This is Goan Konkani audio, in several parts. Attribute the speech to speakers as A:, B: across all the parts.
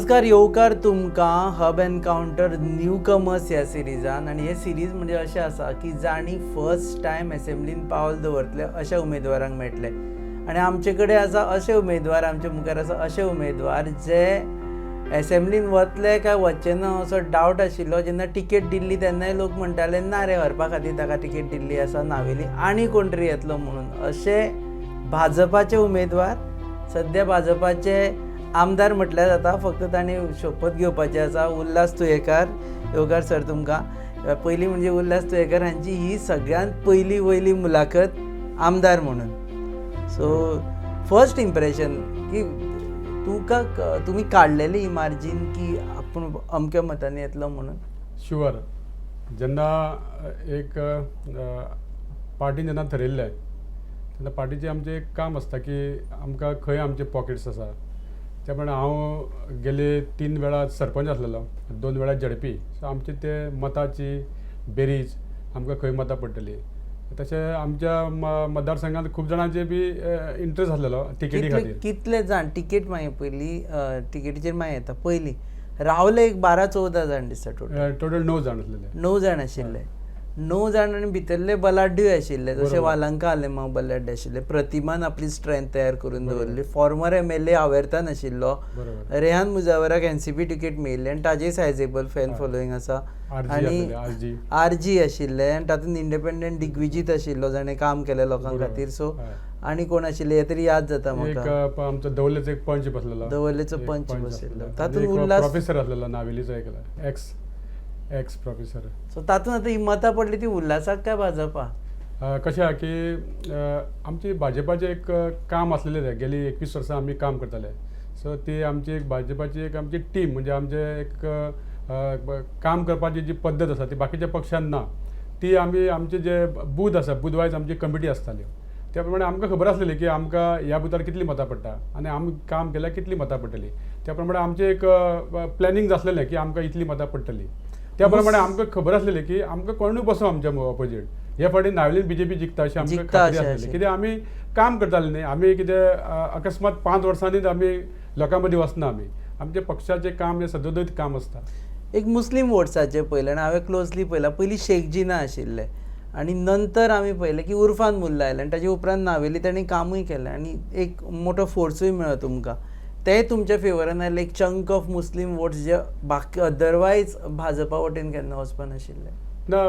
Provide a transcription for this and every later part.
A: नमस्कार, येवकार तुमकां हब एनकावंटर न्यू कमर्स ह्या सिरिजान. आनी हे सिरीज म्हणजे अशें आसा की जांणी फर्स्ट टायम एसेंब्लीन पावल दवरतले अशा उमेदवारांक मेळटले. आनी आमचे कडेन आसा अशे उमेदवार, आमचे मुखार आसा अशे उमेदवार जे एसेंब्लीन वतले काय वचचे ना असो डावट आशिल्लो. जेन्ना टिकेट दिल्ली तेन्नाय लोक म्हणटाले, ना रे, हरपा खातीर ताका टिकेट दिल्ली आसा, नावेली आनी कोण तरी येतलो म्हणून. अशे भाजपाचे उमेदवार, सद्या भाजपाचे आमदार म्हटल्यार जाता, फक्त तांणी शपथ घेवपाची आसा, उल्हास तुयेकार. येवकार सर तुमकां. पयलीं म्हणजे उल्हास तुयेकार हांची ही सगळ्यांत पयली वयली मुलाखत आमदार म्हणून. सो फर्स्ट इम्प्रेशन की तुका तुमी काडलेली ही मार्जीन की आपूण अमक्या मतांनी येतलो म्हणून?
B: शुअर. जेन्ना एक पार्टीन जेन्ना थरयल्लें तेन्ना पार्टीचें आमचें एक काम आसता की आमकां खंय आमचे पॉकेट्स आसा. त्या प्रमाणे हांव गेले तीन वेळा सरपंच आसलेलो, दोन वेळा झेडपी. सो आमचे ते मताची बेरीज, आमकां खंय मतां पडटली, तशें आमच्या मतदारसंघात खूब जाणांचे बी इंट्रस्ट आसलेलो तिकेटी
A: कितले
B: खातीर.
A: कितले जाण टिकेट? मागीर पयली टिकेटीचेर मागीर येता. पयलीं रावले एक 12-14 जाण दिसता टोटल.
B: टोटल णव जाण आसलेले.
A: णव जाण आशिल्ले, णव जाण. आनी भितरले बलाढ्यूय आशिल्ले, जशे वालंका आलेमांव बलाढ्य आशिल्ले, प्रतिमान आपली स्ट्रेंथ तयार करून दवरली, फॉर्मर एमएलए आवेर्तान आशिल्लो, रेहान मुजावराक एनसीपी तिकेट मेळिल्ली आनी ताजेय सायजेबल फॅन फॉलोईंग आसा.
B: आरजी
A: आनी
B: आसलेले, आरजी.
A: आरजी आशिल्ले आनी तातूंत इंडिपेंडंट दिग्विजीत आशिल्लो, जाणें काम केलें लोकां खातीर. सो आनी कोण आशिल्ले हे तरी याद जाता
B: एक
A: म्हाका?
B: आमचो दवलेचो एक पंच बसलेलो.
A: दवर्लेचो
B: एक
A: पंच बशिल्लो.
B: आसलेलो.
A: तातूंत
B: आनी एक प्रोफेसर आसलेलो नावेलीचो, एक एक्स प्रोफेसर.
A: सो तातूंत आतां ही मतां पडली ती उल्हासाक काय भाजपा?
B: कशें आहा की आमची भाजपाचें एक काम आसलेलें तें, गेली 21 वर्सां आमी काम करताले. सो ती आमची एक भाजपाची एक आमची टीम, म्हणजे आमचें एक काम करपाची जी पद्दत आसा ती बाकीच्या पक्षान ना. ती आमी आमचे जे बूथ आसा, बूथ वायज आमची कमिटी आसताल्यो. त्या प्रमाणे आमकां खबर आसलेली की आमकां ह्या बुथार कितलीं मतां पडटा आनी आमी काम केल्यार कितलीं मतां पडटलीं. त्या प्रमाणे आमचें एक प्लॅनिंग आसलेलें की आमकां इतलीं मतां पडटलीं. त्या प्रमाणे आमकां खबर आसलेली की आमकां कोणूय बसो आमच्या ऑपोजीट, हे फावटी नावेलीन बीजेपी जिखता अशें आमकां
A: जिखता
B: खात्री
A: अशें
B: आसलेली. कित्याक आमी काम करताले न्ही, आमी कितें अकस्मात 5 वर्सांनीच आमी लोकां मदीं वचना. आमी आमच्या पक्षाचें काम हें सदोदीत काम आसता.
A: एक मुस्लीम वोट्साचें पळयलें आनी हांवें क्लोजली पळयलां, पयलीं शेख जिना आशिल्ले आनी नंतर आमी पळयलें की उर्फान मुल्ला आयले आनी ताजे उपरांत नावेली तांणी कामूय केलें आनी एक मोठो फोर्सूय मेळ्ळो तुमकां. ते तुमच्या फेवरान आयले, एक चंक ऑफ मुस्लीम वोट्स जे बाकी अदरवायज भाजपा वटेन केन्ना वचपा नाशिल्ले.
B: ना,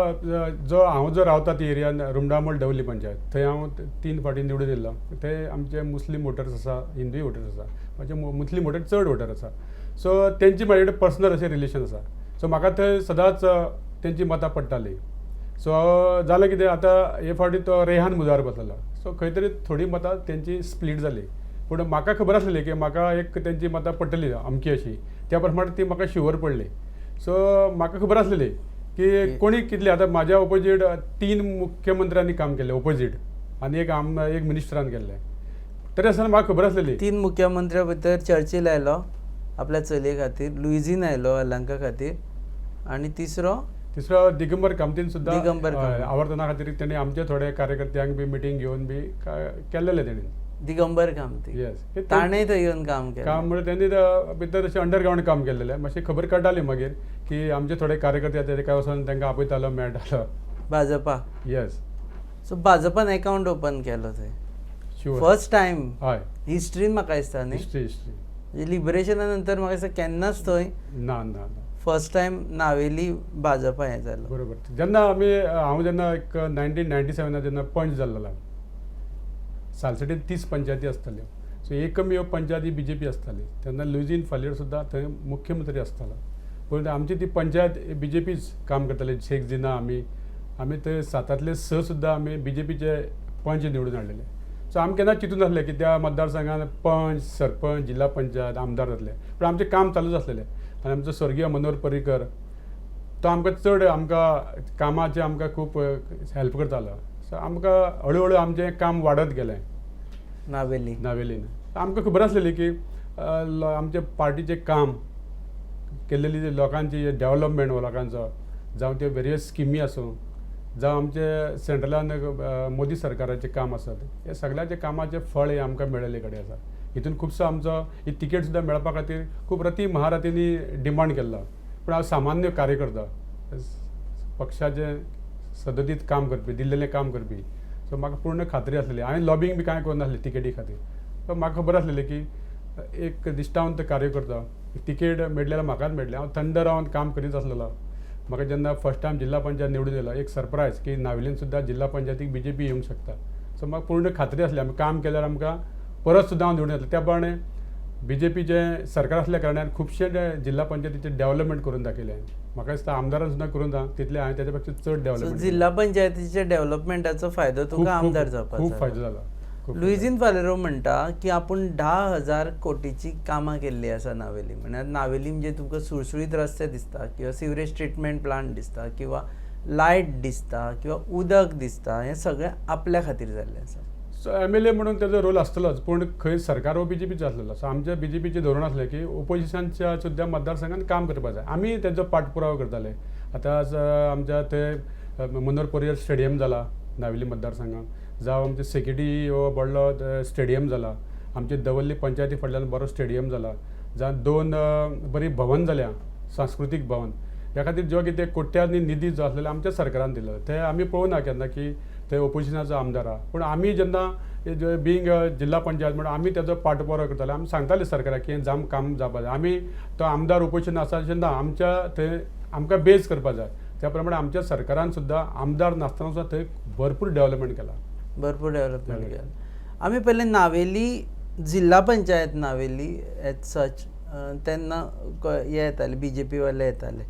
B: जो हांव जो रावता ती एरियान, रुमडामोल दवली पंचायत, थंय हांव तीन फावटी निवडून येयल्लो. थंय आमचे मुस्लीम वोटर्स आसा, हिंदूय वोटर्स आसा. म्हणजे मुस्लीम वोटर चड वोटर आसा. सो तेंची म्हाजे कडेन पर्सनल अशें रिलेशन आसा. सो म्हाका थंय सदांच तेंची मतां पडटालीं. सो जालें कितें, आतां हे फावटी तो रेहान मुजार बसलेलो. सो खंय तरी थोडीं मतां तेंची स्प्लीट जाली, पूण म्हाका खबर आसलेली की म्हाका एक तेंची मतां पडटली अमकी अशी. त्या प्रमाणे ती म्हाका शुवर पडली. सो म्हाका खबर आसलेली की कोणी कितले. आतां म्हाज्या ओपोजीट तीन मुख्यमंत्र्यांनी काम केल्लें ओपोजीट आनी एक मिनिस्टरान केल्लें, तरी आसतना म्हाका खबर आसलेली.
A: तीन मुख्यमंत्र्या भितर चर्चिल आयलो आपल्या चलये खातीर, लुइझीन आयलो अलांका खातीर आनी तिसरो?
B: तिसरो दिगंबर कामतीन सुद्दां.
A: दिगंबर कामत.
B: आवर्तना खातीर तेणी आमचे थोडे कार्यकर्त्यांक बी मिटींग घेवन बी केल्लेलें तेणी.
A: दिगंबर कामती.
B: येस.
A: ताणें थंय येवन काम केलें.
B: काम म्हणजे तेणी भितर अशें अंडरग्रावंड काम केल्लेलें. मातशी खबर कळटाली मागीर की आमचे थोडे कार्यकर्ते आतां तेका वचोन तांकां आपयतालो, मेळटालो.
A: भाजपा.
B: येस.
A: सो भाजपान अकाउंट ओपन केलो थंय
B: शुअर.
A: फर्स्ट टायम हिस्ट्रीन म्हाका दिसता न्ही?
B: History, history.
A: म्हणजे लिबरेशना नंतर म्हाका दिसता केन्नाच थंय
B: ना ना ना.
A: फर्स्ट टायम नावेली भाजपा हें जालो.
B: बरोबर. जेन्ना आमी, हांव जेन्ना एक 1997 जेन्ना पंच जाल्लो, सालसेटीन 30 पंचायती आसताल्यो. सो एकमेव पंचायत ही बीजेपी आसताली. तेन्ना लुईझीन फालेर सुद्दां थंय मुख्यमंत्री आसतालो, पूण आमची ती पंचायत बीजेपीच काम करताली. शेख जिना, आमी आमी थंय सातांतले स सुद्दां आमी बीजेपीचे पंच निवडून हाडलेले. सो आमी केन्ना चिंतून नासलें की त्या मतदारसंघात पंच, सरपंच, जिल्हा पंचायत, आमदार जातले, पूण आमचें काम चालूच आसलेलें. आनी आमचो स्वर्गीय मनोहर पर्रीकर तो आमकां चड आमकां कामाचें आमकां खूब हेल्प करतालो. सो आमकां हळू हळू आमचें काम वाडत गेलें.
A: नावेली.
B: नावेलीन आमकां खबर आसलेली की आमचे पार्टीचें काम केल्लेली, लोकांची डेवलपमेंट हो लोकांचो, जावं त्यो वेरियस स्किमी आसूं, जावं आमचे सेंट्रलान मोदी सरकाराचें काम आसत, हे सगळ्याचें कामाचें फळ हें आमकां मेळिल्ले कडेन आसा. हितून खुबसो आमचो ही तिकेट सुद्दां मेळपा खातीर खूब रती महारथींनी डिमांड केल्लो. पूण हांव सामान्य कार्यकर्ता, पक्षाचें सदतीत काम करपी, दिल्लेलें काम करपी. सो म्हाका पूर्ण खात्री आसलेली. हांवें लॉबींग बी कांय करनासलें तिकेटी खातीर. सो म्हाका खबर आसलेलें की एक निश्ठावंत कार्यकर्ता, तिकेट मेळ्ळें जाल्यार म्हाकाच मेळ्ळें. हांव थंड रावन काम करीत आसलेलो. म्हाका जेन्ना फर्स्ट टायम जिल्हा पंचायत निवडून येयलो, एक सरप्रायज की नावेलीन सुद्दां जिल्हा पंचायतीक बीजेपी येवंक शकता. सो म्हाका पूर्ण खात्री आसली आमी काम केल्यार आमकां परत सुद्दां हांव निवडून येतलो. त्या प्रमाणे बीजेपीचें सरकार आसल्या कारणान खुबशे जिल्हा पंचायतीचें डेव्हलपमेंट करून दाखयलें. म्हाका दिसता आमदारान सुद्दां करूंक ना तितलें हांवें तेच्या पेक्षा चड
A: सो
B: डेव्हलपमेंट.
A: जिल्हा पंचायतीच्या डेव्हलपमेंटाचो फायदो तुका आमदार जावपाक
B: खूब
A: जालो.
B: फायदो जाला, खूब.
A: लुईझीन फालेरो म्हणटा की आपूण 10,000 कोटीची कामां केल्ली आसा नावेली. म्हळ्यार नावेली म्हणजे तुमकां सुळसुळीत रस्ते दिसता किंवा सिवरेज ट्रिटमेंट प्लांट दिसता किंवा लायट दिसता किंवा उदक दिसता, हें सगळें आपल्या खातीर जाल्लें आसा.
B: सो एमएलए म्हणून तेजो रोल आसतलोच, पूण खंय सरकार हो बीजेपीचो आसलेलो. सो आमच्या बीजेपीचें धोरण आसलें की ओपोजिशनच्या सुद्दां मतदारसंघान काम करपाक जाय. आमी तेजो पाठपुरावो करताले. आतां आमच्या थंय मनोहर पर्रीकर स्टेडियम जाला नावेली मतदारसंघान, जावं आमचे सेकेटी हो व्हडलो स्टेडियम जाला, आमचे दवर्ली पंचायती फाटल्यान बरो स्टेडियम जाला, जावं 2 बरी भवन जाल्या, सांस्कृतीक भवन. ह्या खातीर जो कितें कोट्यांनी निधी जो आसलेलो आमच्या सरकारान दिलो, ते आमी पळोवना केन्ना की ते ओपोजिशनाचो आमदार आहा. पूण आमी जेन्ना बिंग जिल्हा पंचायत म्हणून आमी तेजो पाठपुरावो करताले. आमी सांगताले सरकाराक की हें जाम काम जावपा जाय. आमी तो आमदार ओपोजिशन आसा अशें ना, आमच्या थंय आमकां बेज करपा जाय. त्या प्रमाणे आमच्या सरकारान सुद्दां आमदार नासतना सुद्दां थंय भरपूर डेव्हलपमेंट केला.
A: भरपूर डेव्हलपमेंट केला. आमी पयलें नावेली जिल्हा पंचायत नावेली एज सच तेन्ना हे येताले, बीजेपी वाले येताले.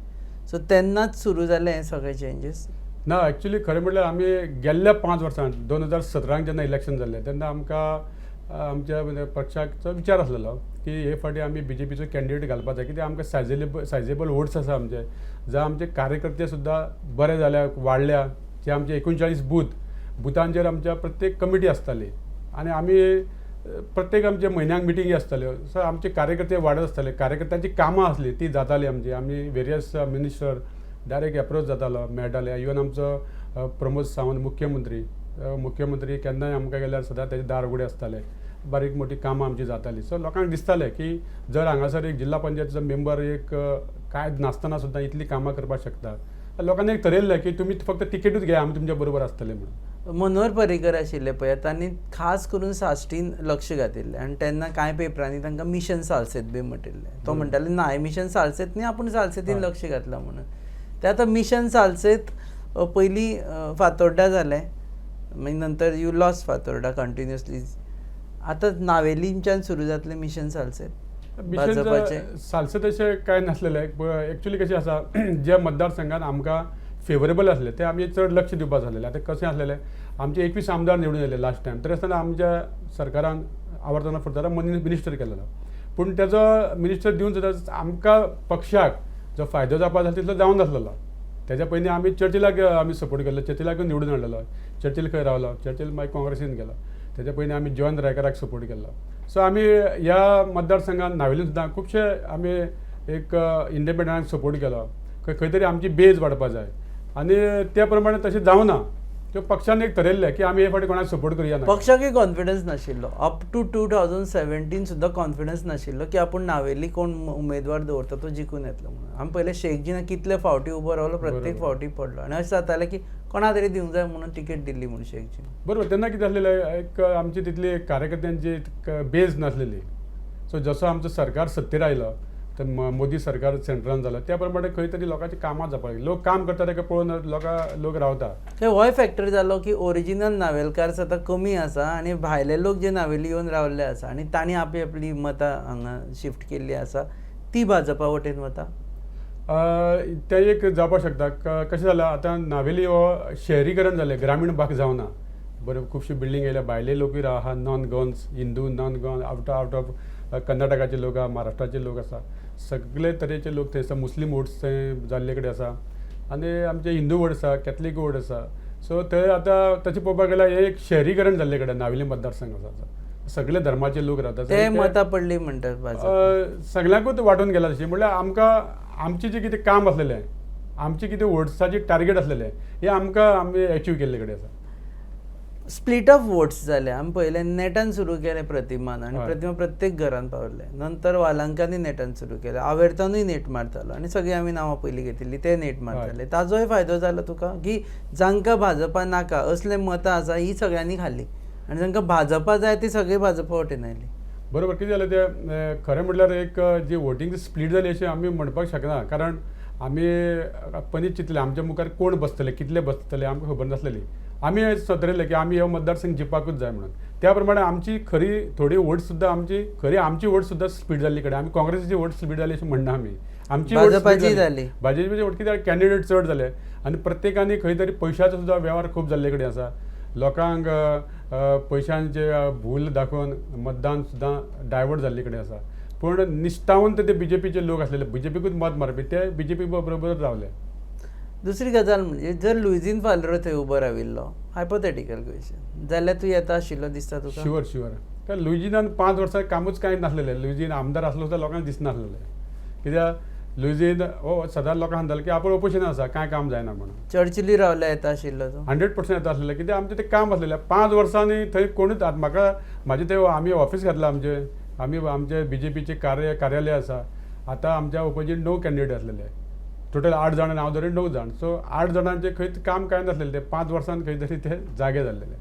A: सो तेन्नाच सुरू जालें हें सगळें चेंजीस?
B: ना, एक्चुली खरें म्हटल्यार आमी गेल्ल्या 5 वर्सां 2017 जेन्ना इलेक्शन जाल्लें तेन्ना आमकां आमच्या म्हणजे पक्षाचो विचार आसलेलो की हे फावटी आमी बीजेपीचो कॅन्डिडेट घालपाक जाय, कित्याक आमकां सायजेबल वोट्स आसा आमचे, जावं आमचे कार्यकर्ते सुद्दां बरे जाल्या, वाडल्या. जे आमचे 39 बूथ, बुथांचेर आमच्या प्रत्येक कमिटी आसताली आनी आमी प्रत्येक आमच्या म्हयन्याक मिटिंगी आसताल्यो. सो आमचे कार्यकर्ते वाडत आसताले, कार्यकर्त्यांची कामां आसली ती जाताली आमची. आमी वेरियस मिनिस्टर डायरेक्ट एप्रोच जातालो, मेळटाले. इवन आमचो प्रमोद सावंत मुख्यमंत्री, मुख्यमंत्री केन्नाय आमकां गेल्यार सदां तेजे दार उगडे आसताले. बारीक मोटी कामां आमची जाताली. सो लोकांक दिसतालें की जर हांगासर एक जिल्हा पंचायतीचो मेंबर एक कांय नासतना सुद्दां इतलीं कामां करपाक शकता, लोकांनी एक थरयल्लें की तुमी फक्त तिकेटूच घेया, आमी तुमच्या बरोबर आसतले म्हणून.
A: मनोहर पर्रीकर आशिल्ले पळय, तांणी खास करून साश्टीन लक्ष घातिल्लें आनी तेन्ना कांय पेपरांनी तांकां मिशन सालसेत बी म्हटिल्लें. तो म्हणटाले ना, हें मिशन सालसेत न्ही, आपूण सालसेतीन लक्ष घातलां म्हणून. ते आतां मिशन सालसेत पयलीं फातोड्डा जालें, मागीर नंतर you lost Fatorda continuously. आतां नावेलींच्यान सुरू जातलें मिशन सालसेत भाजपाचें?
B: मिशन सालसेत अशें कांय नासलेलें. एक्चुली कशें आसा, ज्या मतदारसंघात आमकां फेवरेबल आसले ते आमी चड लक्ष दिवपाक जालेलें. आतां कशें आसलेलें, आमचे 21 आमदार निवडून येयले लास्ट टायम, तरी आसतना आमच्या सरकारान आवर्तना फुडतारा मिनिस्टर केलेलो. पूण तेजो मिनिस्टर दिवन सुद्दां आमकां पक्षाक जो फायदो जावपा जाय तितलो जावन नासलेलो. तेज्या पयलीं आमी चर्चिलाक आमी सपोर्ट केल्लो, चर्चिलाकूय निवडून हाडलेलो. चर्चिल खंय रावलो, चर्चिल मागीर काँग्रेसीन गेलो. तेज्या पयलीं आमी जॉन रायकराक सपोर्ट केल्लो. सो आमी ह्या मतदारसंघात नावेलीन सुद्दां खुबशे आमी एक इंडिपेंडंटाक सपोर्ट केलो. खंय तरी आमची बेज वाडपा जाय आनी त्या प्रमाणे तशें जावना. त्यो पक्षान एक थरयल्लें की आमी हे फावटी कोणाक सपोर्ट करुया ना.
A: पक्षाकय कॉन्फिडन्स नाशिल्लो अप टू 2017 सुद्दां कॉन्फिडन्स नाशिल्लो की आपूण नावेली कोण उमेदवार दवरता तो जिखून येतलो म्हणून. आमी पयलें शेख जिना कितले फावटी उबो रावलो, प्रत्येक फावटी पडलो आनी अशें जातालें की कोणा तरी दिवंक जाय म्हणून तिकेट दिल्ली म्हणून शेख जिना.
B: बरोबर. तेन्ना कितें आसलेलें, एक आमची तितली कार्यकर्त्यांची बेज नासलेली. सो जसो आमचो सरकार सत्तेर आयलो, तर मोदी सरकार सेंट्रान जालो, त्या प्रमाणे खंय तरी लोकांची कामां जावपाक लागलीं. लोक काम करता ताका पळोवन लोक रावता.
A: थंय होय फॅक्टर जालो की ओरिजिनल नावेलकार आतां कमी आसा आनी भायले लोक जे नावेली येवन रावल्ले आसा आनी तांणी आपली आपली मतां हांगा शिफ्ट केल्ली आसा, ती भाजपा वटेन वता.
B: तें एक जावपाक शकता. कशें जालां आतां नावेली हो शहरीकरण जालें, ग्रामीण भाग जावना. बरें, खुबशी बिल्डींग येयल्या, भायले लोकूय आहा, non Goans, Hindu, non Goan, out of कर्नाटकाचे लोक आहा, महाराष्ट्राचे लोक आसा, सगळे तरेचे लोक थंय आसा. मुस्लीम वोट्स थंय जाल्ले कडेन आसा आनी आमचे हिंदू वोट आसा, कॅथलीक वोट आसा. सो थंय आतां तशें पळोवपाक गेल्यार हें एक शहरीकरण जाल्ले कडेन नावेली मतदारसंघ आसा, सगळे धर्माचे लोक रावतात.
A: ते मतां पडली म्हणटात भाजप.
B: सगळ्यांकूच वांटून गेला. तशें म्हणल्यार आमकां आमचें जें कितें काम आसलेलें, आमचें कितें वोट्साचें टार्गेट आसलेलें, हें आमकां आमी एचीव केल्ले कडेन आसा.
A: स्प्लीट ऑफ वोट्स जाले. आमी पळयलें, नेटान सुरू केलें प्रतिमान आनी प्रतिमा प्रत्येक घरान पावले. नंतर वालांकांनी नेटान सुरू केलें, आवेर्तानूय नेट मारतालो आनी सगळीं आमी नांवां पयलीं घेतिल्लीं ते नेट मारताले. ताजोय फायदो जालो तुका की जांकां भाजपा नाका असले मतां आसा ही सगळ्यांनी खाल्ली आनी जांकां भाजपा जाय ती सगळी भाजपा वटेन आयली.
B: बरोबर. कितें जालें तें, खरें म्हटल्यार एक जी वोटींग स्प्लीट जाली अशें आमी म्हणपाक शकना, कारण आमी पयलींच चिंतलें आमच्या मुखार कोण बसतले, कितले बसतले आमकां खबर नासलेली. आमी सतरयलें की आमी हो मतदारसंघ जिखपाकूच जाय म्हणून. त्या प्रमाणे आमची खरी थोडी वोट सुद्दां, आमची खरी आमची वोट सुद्दां स्प्लीट जाल्ली कडेन. आमी काँग्रेसीची वोट स्प्लीट जाली अशें म्हणना आमी, आमची vote split.
A: भाजपाची जाली.
B: भाजपाची वोट कित्याक कॅन्डिडेट चड जाले आनी प्रत्येकानी खंय तरी पयशाचो सुद्दां वेव्हार खूब जाल्ले कडेन आसा. लोकांक पयशांचे भूल दाखोवन मतदान सुद्दां डायवर्ट जाल्ले कडेन आसा. पूण निश्ठावंत ते बीजेपीचे लोक आसलेले, बीजेपीकूच मत मारपी, ते बीजेपी बरोबर रावले.
A: दुसरी गजाल म्हणजे जर लुइझीन फालेरो थंय उबो राविल्लो, हायपोथेटिकल क्वेश्चन, जाल्यार तूं येता आशिल्लो दिसता तुका?
B: शुअर शुअर, कारण लुइजिनान 5 वर्सां कामूच कांय नासलेलें. लुइजीन आमदार आसलो सुद्दां लोकांक दिसनासलेलें, कित्याक लुइजीन हो सदांच लोकांक सांगतालो की आपूण ओपोजिशन आसा, कांय काम जायना म्हणून.
A: चर्चिलूय रावल्यार येता आशिल्लो तूं?
B: 100% येता आसलेलें, कित्याक आमचें तें काम आसलेलें. 5 वर्सांनी थंय कोणूच आतां म्हाका म्हाजें तें आमी ऑफीस घातलां आमचें, आमी आमचे बीजेपीचें कार्यालय आसा. आतां आमच्या ओपोजीट 9 कॅन्डिडेट आसलेले, टोटल 8 जाण, हांव धरून 9 जाण. सो 8 जाणांचें खंयच काम कांय नासलेलें, ते 5 वर्सांत खंय तरी ते जागे जाल्लेले.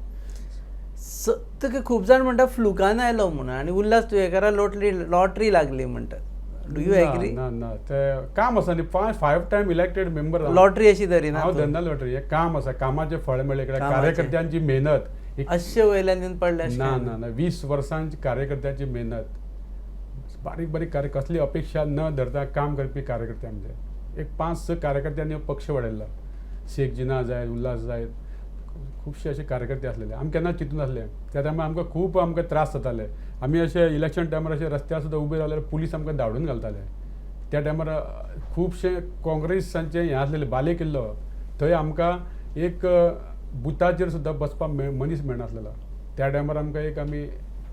A: तुका खूब जाण म्हणटा फ्लुकान आयलो म्हणून आनी उल्हास तुयेकारा लॉटरी लागली म्हणटात. Do you agree?
B: ना ना, ते काम आसा न्ही. 5 टायम इलेक्टेड मेंबर.
A: लॉटरी अशी धरिना.
B: हांव धरना लॉटरी. हें काम आसा, कामाचें फळ मेळ्ळें.
A: कामाचें.
B: कार्यकर्त्यांची मेहनत एक.
A: अशे वयल्यान येवन पडले अशें
B: ना.
A: काय?
B: ना ना, 20 वर्सांची कार्यकर्त्यांची मेहनत, बारीक बारीक कार्य, कसली अपेक्षा न धरता काम करपी कार्यकर्ते आमचे. एक 5-6 कार्यकर्त्यांनी हो पक्ष वाडयल्लो. शेख जिना जायत, उल्हास जायत, खुबशे अशे कार्यकर्ते आसलेले. आमी केन्ना चिंतून नासले. त्या टायमार आमकां खूब आमकां त्रास जाताले. आमी अशे इलेक्शन टायमार अशे रस्त्यार सुद्दां उबे रावल्यार पुलीस आमकां धाडून घालताले. त्या टायमार खुबशे काँग्रेसांचे हें आसलेले, बाले किल्लो, थंय आमकां एक बुथाचेर सुद्दां बसपाक मनीस मेळनासलेलो. त्या टायमार आमकां एक आमी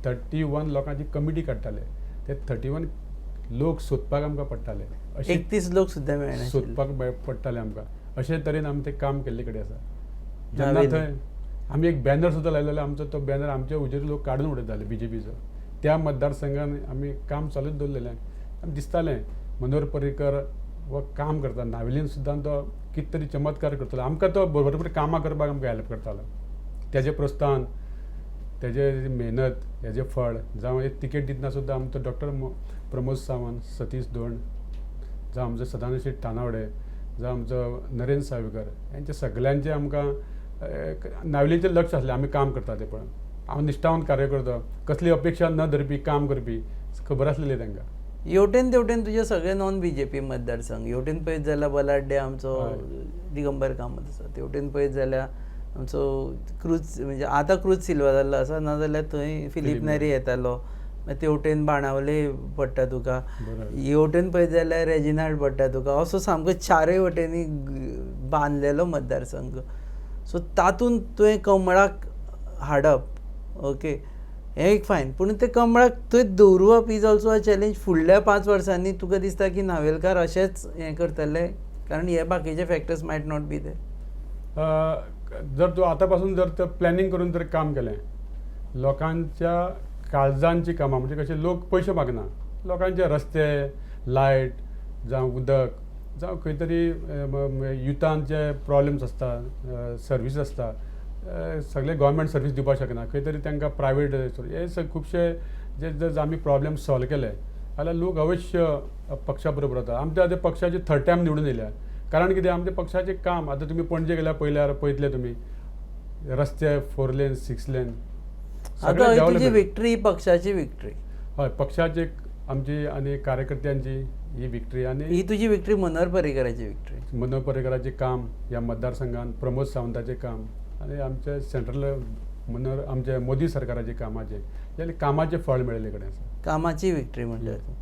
B: 31 लोकांची कमिटी काडटाले, ते 31 लोक सोदपाक आमकां पडटाले अशें.
A: 31 लोक सुद्दां मेळनाशिल्ले.
B: सोदपाक पडटाले आमकां. अशे तरेन आमी तें काम केल्ले कडेन आसा. जेन्ना
A: नावेली.
B: थंय आमी एक बॅनर सुद्दां लायलेलो, आमचो तो बॅनर आमच्या हुजीर लोक काडून उडयताले बीजेपीचो. त्या मतदारसंघान आमी काम चालूच दवरलेलें. आनी दिसतालें मनोहर पर्रीकर हो काम करता, नावेलीन सुद्दां तो कितें तरी चमत्कार करतलो. आमकां तो बरोबर कामां करपाक आमकां हेल्प करतालो. तेजें प्रोत्साहन, तेजे मेहनत, हेजें फळ जावं एक तिकेट दितना सुद्दां आमचो डॉक्टर प्रमोद सावंत, सतीश धोंड, जावं आमचो सदानंद शेट तानावडे, जावं आमचो नरेंद्र सावयकर, हेंचे सगल्यांचें आमकां एक नावेलीचें लक्ष आसलें आमी काम करता तें पळोवन. हांव निश्ठावंत कार्यकर्तो, कसली अपेक्षा न धरपी काम करपी, खबर आसलेली तांकां.
A: हेवटेन तेवटेन तुजे सगळे नॉन बीजेपी मतदारसंघ. हेवटेन पळयत जाल्यार बलाड्डे आमचो दिगंबर कामत आसा, तेवटेन पळयत जाल्यार आमचो क्रूज, म्हणजे आतां क्रूज सिल्वा जाल्लो आसा, नाजाल्यार थंय फिलीप
B: फिलीप
A: नेरी येतालो. मागीर तेवटेन बाणावले पडटा तुका, हेवटेन पळयत जाल्यार रेजिनाल्ड पडटा तुका. असो सामको चारय वटेनी बांदलेलो मतदारसंघ. सो तातूंत तुवें कमळाक हाडप, ओके, हें एक फायन, पूण तें कमळाक थंय दवरुवप is also a challenge. फुडल्या 5 वर्सांनी तुका दिसता की नावेलकार अशेंच हें करतले, कारण हे बाकीचे factors might not be there?
B: जर तूं आतां पासून जर तर प्लॅनिंग करून जर काम केलें, लोकांच्या काळजांची कामां, म्हणजे कशें लोक पयशे मागना, लोकांचे रस्ते, लायट जावं उदक जावं खंय तरी युथांचे प्रॉब्लम्स आसता, सर्वीस आसता, सगळे गोवोरमेंट सर्वीस दिवपाक शकना, खंय तरी तांकां प्रायवेट हे खुबशे जे जर आमी प्रॉब्लम सॉल्व केले जाल्यार लोक अवश्य पक्षा बरोबर वता. आमच्या आतां पक्षाचे थर्ड टायम निवडून येयल्या, कारण कितें आमच्या पक्षाचें काम. आतां तुमी पणजे गेल्यार पळयल्यार पळयतले तुमी रस्ते 4 लेन, 6 लेन.
A: आतां ही तुजी विक्ट्री पक्षाची विक्ट्री.
B: हय, पक्षाची आमची आनी कार्यकर्त्यांची ही विक्ट्री आनी
A: ही तुजी विक्ट्री मनोहर पर्रीकराची विक्ट्री.
B: मनोहर पर्रीकराचें काम ह्या मतदारसंघान, प्रमोद सावंताचें काम आनी आमचे सेंट्रल मनोहर आमचे मोदी सरकाराचें कामाचें, जाल्यार कामाचें फळ मेळिल्ले कडेन आसा.
A: कामाची विक्ट्री म्हणल्यार तूं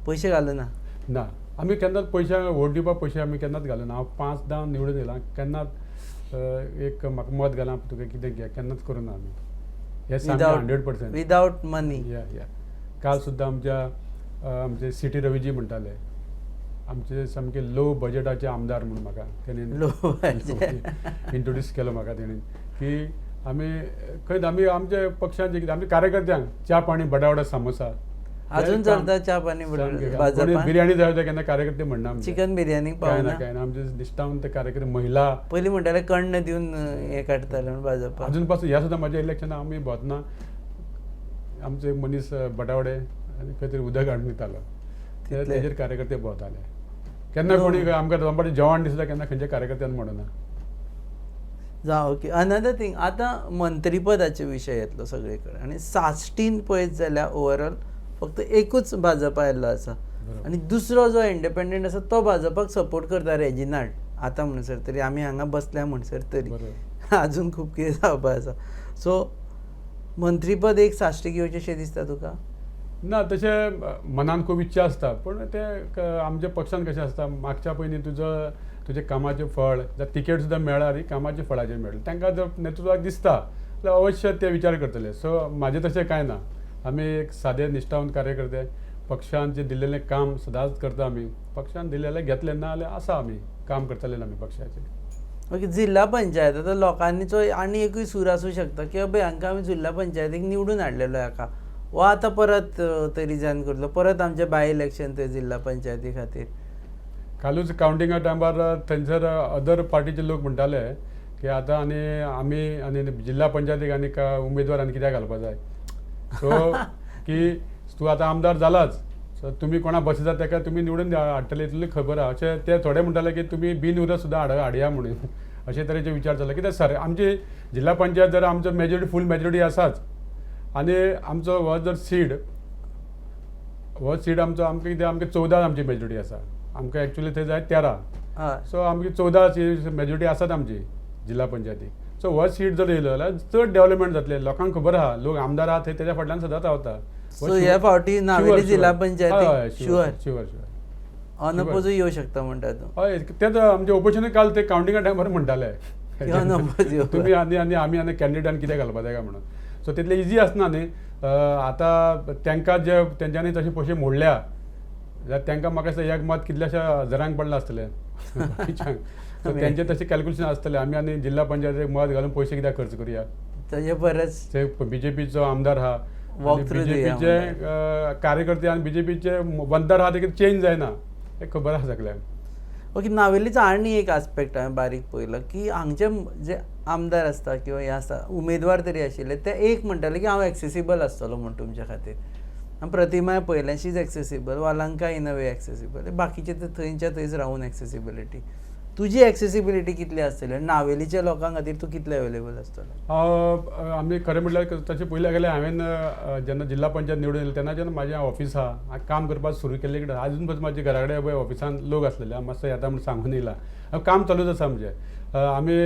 A: पयशे घालना?
B: ना, आमी केन्नाच पयशे वोट दिवपाक पयशे आमी केन्नाच घालना. हांव 5दां निवडून येयलां, केन्नाच एक म्हाका मत घालां तुका कितें घे, केन्नाच करूना आमी हें सामकें 100%.
A: Without money.
B: या, काल सुद्दां आमच्या आमचे सिटी रवीजी म्हणटाले, आमचे सामके लो बजेटाचे आमदार म्हणून म्हाका तेणी
A: लो budget.
B: Introduce केलो म्हाका तेणी की आमी खंय आमी आमच्या पक्षान जे कितें आमच्या कार्यकर्त्यांक च्या पाणी बटावडा सामोसा
A: अजून चलता च्या पाणी
B: सामकें.
A: भाजपान?
B: कोणी बिर्याणी जाय जाल्यार केन्ना कार्यकर्ते म्हणना आमचे.
A: चिकन बिर्याणी
B: काय ना
A: पावना
B: काय ना, आमचे निश्ठावंत कार्यकर्ते महिला
A: पयलीं म्हणटाले कण्ण दिवन हें काडटाले म्हणून भाजपा.
B: अजून पासून ह्या सुद्दां म्हाज्या इलेक्शनाक आमी भोंवतना आमचे मनीस बटावडे आनी खंय तरी उदक हाडून दितालो.
A: तितले?
B: तेजेर कार्यकर्ते भोंवताले. केन्ना कोणी आमकां दनपारचें जेवण दिसता केन्ना खंयच्या कार्यकर्त्यान म्हणना.
A: जावं ओके. अनदर थींग, आतां मंत्रीपदाचे विशय येतलो सगळे कडेन आनी साश्टीन पळयत जाल्यार ओवरऑल फक्त एकूच भाजपा आयिल्लो आसा आनी दुसरो जो इंडिपेंडंट आसा तो भाजपाक सपोर्ट करता, रेजिनाल्ड. आतां म्हणसर तरी आमी हांगा बसल्या म्हणसर तरी अजून खूब कितें जावपा आसा. सो मंत्रीपद एक साश्टीक येवचें शें दिसता तुका?
B: ना, तशें मनान खूब इच्छा आसता, पूण तें आमच्या पक्षान कशें आसता, मागच्या पयलीं तुजो तुजें कामाचें फळ जर तिकेट सुद्दां मेळ्ळ्यार कामाच्या फळाचेर मेळ्ळें, तांकां जर नेतृत्वाक दिसता जाल्यार अवश्य ते विचार करतले. सो म्हाजें तशें कांय ना, आमी एक सादे निश्ठावंत कार्यकर्ते, पक्षान जें दिल्लेलें काम सदांच करता आमी. पक्षान दिल्लेलें घेतलें ना जाल्यार आसा, आमी काम करतले आमी पक्षाचें.
A: ओके, जिल्हा पंचायत आतां लोकांचो आनी एकूय सूर आसूं शकता की अबे हांकां आमी जिल्हा पंचायतीक निवडून हाडलेलो हाका, हो आतां परत थंय रिजायन करतलो, परत आमचें बाय इलेक्शन थंय जिल्हा पंचायती खातीर.
B: कालूच कावंटिंगा टायमार थंयसर अदर पार्टीचे लोक म्हणटाले की आतां आनी आमी आनी जिल्हा पंचायतीक आनी उमेदवार आनी कित्याक घालपा जाय, सो की तूं आतां आमदार जालाच, सो तुमी कोणा बसयता ताका तुमी निवडून हाडटले इतली खबर आहा. अशें ते थोडे म्हणटाले की तुमी बिनविरोध सुद्दां हाडया म्हणून, अशे तरेचे विचार जाले. कित्याक सर आमची जिल्हा पंचायत जर आमचो मेजॉरिटी फूल मेजॉरिटी आसाच आनी आमचो हो जर सीट हो सीट आमचो आमकां कितें आमकां 14 आमची मेजॉरिटी आसा, आमकां एक्चुअली थंय जाय 13. सो आमची 14 मेजॉरिटी आसात आमची जिल्हा पंचायतीक. सो हो सीट जर येयलो जाल्यार चड डेवलपमेंट जातलें. लोकांक खबर आहा, लोक आमदार आहा थंय तेज्या फाटल्यान सदांच रावता.
A: सो ह्या फावटी नावेली जिल्हा पंचायतीक शुअर
B: शुअर शुअर
A: अनअपोजूय येवं शकता म्हणटा तूं?
B: हय, तेच आमचे ओपोजिशन काल ते कावंटिंगा टायमार म्हणटाले तुमी आनी आनी आमी आनी कॅन्डिडेटान कितें घालपा जाय काय म्हणून. सो तितलें इजी आसना न्ही. आतां तांकां जे तेंच्यांनी तशे पयशे मोडल्या जाल्यार तांकां म्हाका दिसता एक मत कितल्याश्या हजारांक पडलां आसतलें. सो तेंचें तशें कॅल्क्युलेशन आसतलें, आमी आनी जिल्हा पंचायतीक मत घालून पयशे कित्याक खर्च करुया.
A: ताजे परस
B: ते बीजेपीचो आमदार आहा, बीजेपीचे कार्यकर्ते आनी बीजेपीचे मतदार आहा, ते चेंज जायना हें खबर आहा सगल्यांक.
A: ओके, नावेलीचो आनी एक आस्पेक्ट हांवें बारीक पळयलो की हांगचे जे आमदार आसता किंवा हे आसता उमेदवार तरी आशिल्ले ते एक म्हणटाले की हांव एक्सेसिबल आसतलो म्हूण तुमच्या खातीर. आनी प्रतिमाय पळयलें, she is accessible, Valanka in a way accessible, बाकीचे ते थंयच्या थंयच रावून एक्सेसिबिलिटी. तुजी एक्सेसिबिलिटी कितली आसतली आनी नावेलीच्या लोकां खातीर तूं कितले अवेलेबल आसतलो?
B: आमी खरें म्हटल्यार तशें पयलीं गेल्यार हांवें जेन्ना जिल्हा पंचायत निवडून येयलें तेन्ना जेन्ना म्हाजें ऑफिस आहा काम करपाक सुरू केल्ले कडेन आजून पसून म्हाज्या घरा कडेन पळय ऑफिसान लोक आसलेले, हांव मातसो येता म्हूण सांगून येयला. काम चालूच आसा आमचें. आमी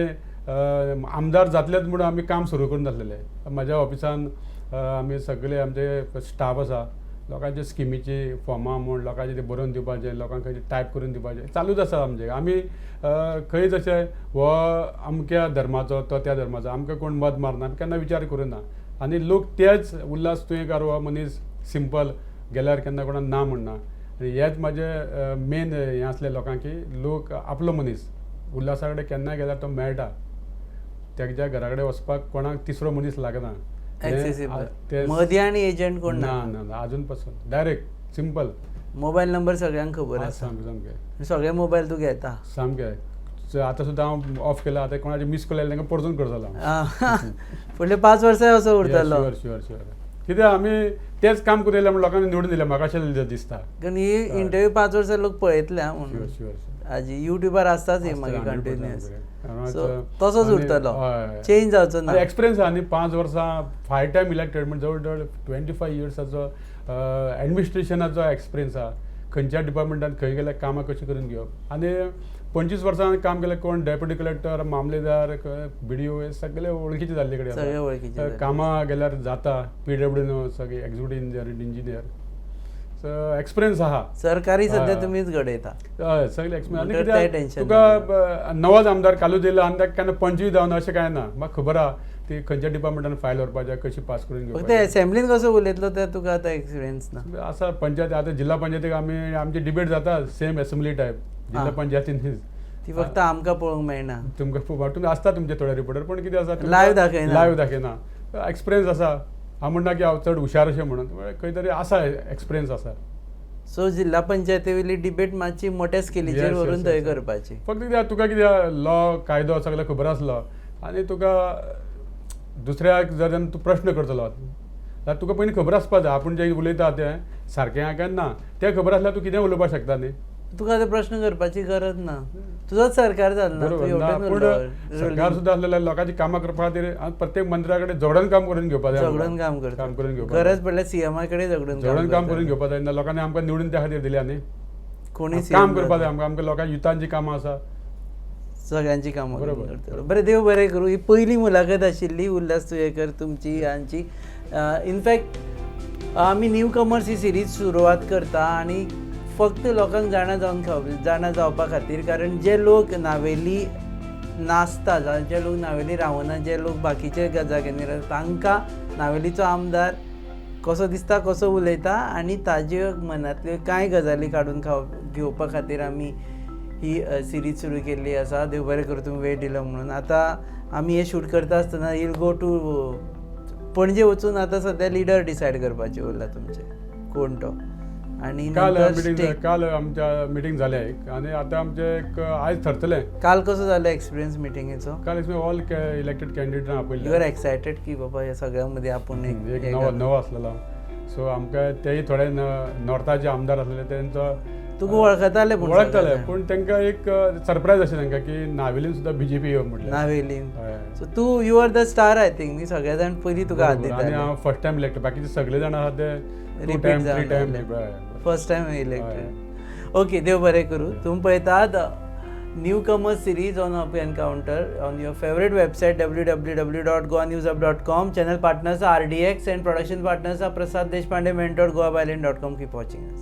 B: आमदार जातलेच म्हणून आमी काम सुरू करून जातलेले. म्हाज्या ऑफिसान आमी सगळे आमचे स्टाफ आसा, लोकांचे स्किमीची फॉर्मां म्हूण लोकांचे ते बरोवन दिवपाचें, लोकांक खंयचें टायप करून दिवपाचें चालूच आसा आमचें. आमी खंयच अशें हो अमक्या धर्माचो तो त्या धर्माचो आमकां कोण मत मारना, आमी केन्ना विचार करूं ना. आनी लोक तेच उल्हास तुयेंकार हो मनीस सिंपल गेल्यार केन्ना कोणाक ना म्हणना. आनी हेच म्हाजें मेन हें आसलें लोकांक की लोक आपलो मनीस उल्हासा कडेन केन्नाय गेल्यार तो मेळटा, तेज्या घरा कडेन वचपाक कोणाक तिसरो मनीस लागना.
A: मदीं आनी एजंट कोण
B: ना ना ना अजून पासून डायरेक्ट सिंपल.
A: मोबायल नंबर सगळ्यांक खबर आसा,
B: सामकें
A: सगळे मोबायल तूं घेता
B: सामकें. आतां सुद्दां हांव ऑफ केला, आतां कोणाचे मिस कॉल आयले तांकां परतून करतलो.
A: फुडले 5 वर्सां असो उरतलो.
B: Sure sure sure. कित्याक आमी तेच काम करून येयले म्हूण लोकांनी निवडून दिले म्हाका अशें दिसता.
A: कारण ही इंटरव्यू 5 वर्सां लोक पळयतले
B: म्हणून. Sure sure.
A: आजी युट्यूबार आसताच ही मागीर कंटिन्युअस. सो तसोच उरतलो, चेंज जावचो ना.
B: एक्सपिरियन्स आहा न्ही, 5 वर्सां 5 टायम इलेक्टेड म्हणजे जवळ जवळ 25 इयर्साचो एडमिनिस्ट्रेशनाचो एक्सपिरियन्स आहा. खंयच्या डिपार्टमेंटान खंय गेल्यार कामां कशीं करून घेवप. आनी 25 वर्सां काम केलें, कोण डेप्युटी कलेक्टर, मामलेदार, BDO हे सगळे वळखीचे जाल्ले कडेन. कामां गेल्यार जाता, PW सगळे एक्झिक्युटीव इंजिनियर, सो एक्सपिरियन्स आहा.
A: सरकारी सध्या तुमीच घडयता.
B: हय, सगळे एक्सपिरियन्स. आनी तुका नवोच आमदार कालूच येयला आनी ताका केन्ना 25 जावना अशें कांय ना. म्हाका खबर आहा ती खंयच्या डिपार्टमेंटान फायल व्हरपाचें, कशी पास करून घेवपाचें.
A: फक्त एसेंब्लीन कसो उलयतलो ते तुका आतां एक्सपिरियन्स ना.
B: आसा पंचायत, आतां जिल्हा पंचायतीक आमी आमची डिबेट जाता सेम एसेंब्ली टायप जिल्हा पंचायतीन.
A: ती फक्त आमकां पळोवंक मेळना.
B: तुमकां खूब तुमी आसता तुमचे थोडे रिपोर्टर, पूण कितें आसा,
A: Live दाखयना.
B: लायव्ह दाखयना. एक्सपिरियन्स आसा. हांव म्हणना की हांव चड हुशार अशें म्हणून, खंय तरी आसा, एक्सपिरियन्स आसा.
A: सो जिल्हा पंचायती वयली डिबेट मातशी मोठ्या स्केलीचेर व्हरून थंय करपाची.
B: फक्त कितें, तुका कितें लॉ कायदो सगळें खबर आसलो आनी तुका दुसऱ्याक जर जेन्ना तूं प्रश्न करतलो जाल्यार तुका पयलीं खबर आसपा जाय, आपूण जें उलयता तें सारकें आहा काय ना. तें खबर आसल्यार तूं कितें उलोवपाक शकता न्ही.
A: तुका आतां प्रश्न करपाची गरज ना, तुजोच सरकार जालें ना, तूं
B: बरोबर ना.
A: हेवटेन
B: पूण
A: उरलो.
B: सरकार सुद्दां आसलें, लोकांची कामां करपा खातीर प्रत्येक मंत्र्या कडेन झगडून काम करून घेवपा जाय.
A: झगडून काम करता.
B: काम करून घेवपा जाय.
A: गरज पडल्यार सीएमा कडेन झगडून
B: झगडून काम
A: करता.
B: करून घेवपा जाय. ना लोकांनी आमकां निवडून त्या खातीर दिल्या न्ही.
A: कोणी
B: काम करपा जाय आमकां. आमकां लोकांक युथांची कामां आसा.
A: सगळ्यांची कामां
B: बरोबर.
A: करतलो. बरें, देव बरें करूं. ही पयली मुलाखत आशिल्ली उल्हास तुयेकर तुमची हांची. इनफॅक्ट आमी न्यू कमर्स ही सिरीज सुरवात करता आनी फक्त लोकांक जाणा जावपा खातीर, कारण जे लोक नावेली नासता, जे लोक नावेली रावना, जे लोक बाकीचे जाग्यांनी रावता, तांकां नावेलीचो आमदार कसो दिसता, कसो उलयता आनी ताज्यो मनांतल्यो कांय गजाली काडून घेवपा खातीर आमी ही सिरीज सुरू केल्ली आसा. देव बरें करूं, तुमी वेळ दिलो म्हणून. आतां आमी हें शूट करता आसतना ईल गो टू पणजे वचून आतां सद्या लिडर डिसायड करपाचें उरला तुमचें कोण तो आनी
B: काल
A: नंतर
B: मिटींग
A: स्टेक.
B: काल आमच्या मिटींग जालें एक आनी आतां आमचें एक आयज थरतलें.
A: काल कसो जालो एक्सपिरियन्स मिटिंगेचो?
B: काल ऑल इलेक्टेड कॅन्डिडेटां
A: you
B: आपयल्ले.
A: आर एक्सायटेड की बाबा ह्या सगळ्यां मदीं आपूण
B: एक
A: एक
B: नवो नवो आसलेलो, सो आमकां तेय थोडे नॉर्थाचे आमदार आसलेले तेंचो
A: तुका वळखताले पूण
B: वळखताले
A: सगळे.
B: पूण तांकां एक सरप्रायज अशें तांकां की नावेलीन सुद्दां बीजेपी येवन म्हटलें.
A: नावेलीन.
B: हय.
A: सो तूं you are the star I think न्ही, सगळे जाण पयलीं तुका हात
B: बरोबर. आनी
A: दिताले.
B: हांव फर्स्ट टायम इलेक्ट, बाकीचे सगळे जाण आसा ते to
A: Repeat
B: time
A: जावन
B: थ्री टायम.
A: आयले. First time elected. ओके, देव बरें करूं. तुमी पळयतात newcomer series on Up Encounter on your favourite website www.goanewshub.com. Channel partners RDX and production partners are Prasad Deshpande, mentor, goabyline.com. Keep watching us.